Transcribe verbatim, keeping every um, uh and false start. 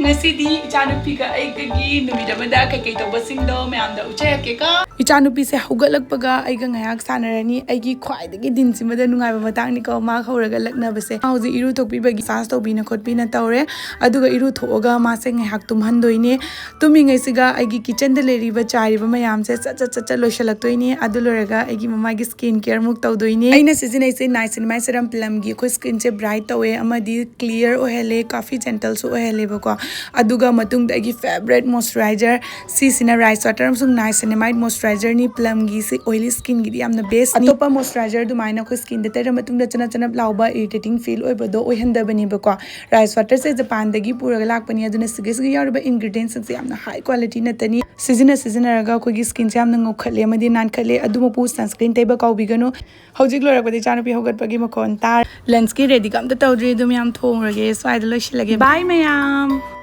ꯉꯁꯤꯗꯤ ꯏꯆꯥꯅꯨꯄꯤꯒ ꯑꯩꯒꯒꯤ ꯅꯨꯃꯤꯠ ꯑꯃꯗ ꯀꯩꯀꯩ ꯇꯧꯕꯁꯤꯡꯗꯣ ꯃꯌꯥꯝꯗ ꯎꯠꯆꯔꯛꯀꯦꯀꯣ꯫ ꯏꯆꯥꯅꯨꯄꯤꯁꯦ ꯍꯧꯒꯠꯂꯛꯄꯒ ꯑꯩꯒ ꯉꯥꯏꯍꯥꯛ ꯁꯥꯟꯅꯔꯅꯤ꯫ ꯑꯩꯒꯤ ꯈ꯭ꯋꯥꯏꯗꯒꯤ ꯗꯤꯟꯁꯤꯃꯗ ꯅꯨꯡꯉꯥꯏꯕ ꯃꯇꯥꯡꯅꯤꯀꯣ, ꯃꯥ ꯍꯧꯔꯒ ꯂꯛꯅꯕꯁꯦ꯫ ꯃꯥ ꯍꯧꯖꯤꯛ ꯏꯔꯨ ꯊꯣꯛꯄꯤꯕꯒꯤ ꯃꯁꯥꯁ ꯇꯧꯕꯤꯅ ꯈꯣꯠꯄꯤꯅ ꯇꯧꯔꯦ꯫ ꯑꯗꯨꯒ ꯏꯔꯨ ꯊꯣꯛꯑꯒ ꯃꯥꯁꯦ ꯉꯥꯏꯍꯥꯛ ꯇꯨꯝꯍꯟꯗꯣꯏꯅꯦ꯫ ꯇꯨꯝꯃꯤꯉꯩꯁꯤꯒ ꯑꯩꯒꯤ ꯀꯤꯠꯆꯟꯗ ꯂꯩꯔꯤꯕ ꯆꯥꯏꯔꯤꯕ ꯃꯌꯥꯝꯁꯦ ꯆꯠ ꯆꯠ ꯆꯠ ꯆꯠ ꯂꯣꯏꯁꯤꯜꯂꯛꯇꯣꯏꯅꯦ꯫ ꯑꯗꯨ ꯂꯣꯏꯔꯒ ꯑꯩꯒꯤ ꯃꯃꯥꯏꯒꯤ ꯁ꯭ꯀꯤꯟ ꯀꯦꯌꯔ ꯃꯨꯛ ꯇꯧꯗꯣꯏꯅꯦ꯫ ꯑꯩꯅ ꯁꯤꯖꯤꯟꯅꯩꯁꯦ ꯅꯥꯏꯁꯤꯅꯃꯥꯏꯠ ꯁꯤꯔꯝ ꯄ꯭ꯂꯝꯒꯤ꯫ ꯑꯩꯈꯣꯏ ꯁ꯭ꯀꯤꯟꯁꯦ ꯕ꯭ꯔꯥꯏꯠ ꯇꯧꯋꯦ ꯑꯃꯗꯤ ꯀ꯭ꯂꯤꯌꯔ ꯑꯣꯏꯍꯜꯂꯦ, ꯀꯥꯐꯤ ꯖꯦꯟꯇꯜꯁꯨ ꯑꯣꯏꯍꯜꯂꯦꯕꯀꯣ꯫ ꯑꯗꯨꯒ ꯃꯇꯨꯡꯗ ꯑꯩꯒꯤ ꯐꯦꯕꯔꯦꯠ ꯃꯣꯏꯁꯆꯔꯥꯏꯖꯔ, ꯁꯤꯁꯤꯅ ꯔꯥꯏꯁ ꯋꯥꯇꯔ ꯑꯃꯁꯨꯡ ꯅꯥꯏꯁꯤꯅꯃꯥꯏꯠ ꯃꯣꯏꯁꯆꯔꯥꯏꯖꯔꯅꯤ꯫ ꯄ꯭ꯂꯝꯒꯤꯁꯤ ꯑꯣꯏꯂꯤ ꯁ꯭ꯀꯤꯟꯒꯤꯗꯤ ꯌꯥꯝꯅ ꯕꯦꯁꯅꯤ꯫ ꯑꯇꯣꯞꯄ ꯃꯣꯏꯁꯆꯔꯥꯏꯖꯔ ꯑꯗꯨꯃꯥꯏꯅ ꯑꯩꯈꯣꯏ ꯁ꯭ꯀꯤꯟꯗ ꯇꯩꯔ ꯃꯇꯨꯡꯗ ꯆꯅꯞ ꯆꯅꯞ ꯂꯥꯎꯕ ꯏꯔꯤꯇꯦꯇꯤꯡ ꯐꯤꯜ ꯑꯣꯏꯕꯗꯣ ꯑꯣꯏꯍꯟꯗꯕꯅꯦꯕꯀꯣ꯫ ꯔꯥꯏꯁ ꯋꯥꯇꯔꯁꯦ ꯖꯄꯥꯟꯗꯒꯤ ꯄꯨꯔꯒ ꯂꯥꯛꯄꯅꯤ꯫ ꯑꯗꯨꯅ ꯁꯤꯒꯤꯁꯤꯒ ꯌꯥꯎꯔꯤꯕ ꯏꯟꯒ꯭ꯔꯤꯗꯤꯌꯦꯟꯁꯤꯡꯁꯦ ꯌꯥꯝꯅ ꯍꯥꯏ ꯀ꯭ꯋꯥꯂꯤꯇꯤ ꯅꯠꯇꯅꯤ꯫ ꯁꯤꯖꯤꯟꯅ ꯁꯤꯖꯤꯟꯅꯔꯒ ꯑꯩꯈꯣꯏꯒꯤ ꯁ꯭ꯀꯤꯟꯁꯦ ꯌꯥꯝꯅ ꯉꯧꯈꯠꯂꯦ ꯑꯃꯗꯤ ꯅꯥꯟꯈꯠꯂꯦ꯫ ꯑꯗꯨ ꯃꯄꯨ ꯁꯟꯁꯀ꯭ꯔꯤꯟ ꯇꯩꯕ ꯀꯥꯎꯕꯤꯒꯅꯨ꯫ ꯍꯧꯖꯤꯛ ꯂꯣꯏꯔꯛꯄꯗ ꯏꯆꯥꯅꯨꯄꯤ ꯍꯧꯒꯠꯄꯒꯤ ꯃꯈꯣꯟ ꯇꯥꯔꯦ꯫ ꯂꯟꯁꯀꯤ ꯔꯦꯗꯤꯒ ꯑꯝꯇ ꯇꯧꯗ꯭ꯔꯤ, ꯑꯗꯨ ꯃꯌꯥꯝ ꯊꯣꯡꯉꯨꯔꯒꯦ꯫ ꯁ꯭ꯋꯥꯏꯗ ꯂꯣꯏꯁꯤꯜꯂꯒꯦ꯫ ꯕꯥꯏ ꯃꯌꯥꯝ꯫